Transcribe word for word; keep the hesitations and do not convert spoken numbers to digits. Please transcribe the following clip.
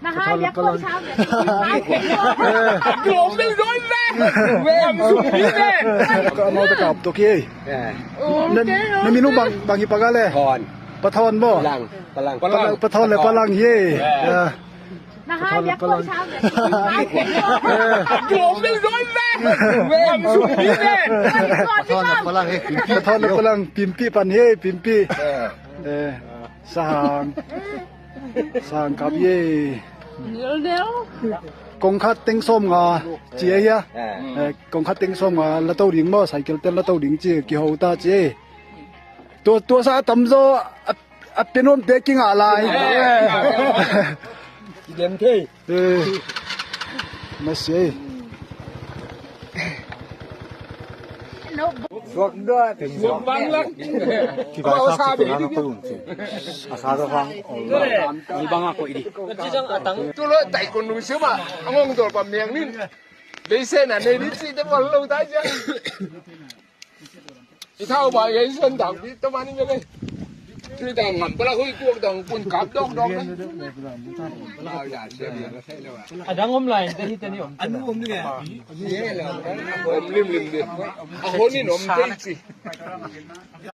Pathon le Palang. Ka amau te kap tok hi. Na, na min uh bang, bang hi, Paga le? Pathon. Pathon maw? Palang. Palang. Palang, Pathon le Palang hi. Ya. Pathon le Palang. Pathon le Palang hi. Pathon le Palang, Pimpih pan hi, Pimpih. Eh, sahang. Sahang kap hi. Kong khat teng sawm nga ci a hia. Eh, kong khat teng sawm nga la to ding maw, cycle ten la to ding ci, kiho ta ci. Tua, tua sa a tamzaw a, a pia nuamte kingah lai. Kidem thei. Eh. Masi. Suak bang lak. Kibai sa ki tu na tu. Asa do hang. Ni bang a koih di. Tu lo tai kon nu sima. Angong dol pa miang nin. Beisen a nei di ci te bol lo ta ja. I thau ba gei suan dang pi to mani gei. Tui dang ngam pala hui kuak dang kun kap dok dok na. A dang om lai te hi te ni om. Anu om ni gei. Om lim lim di. A honi om te ci.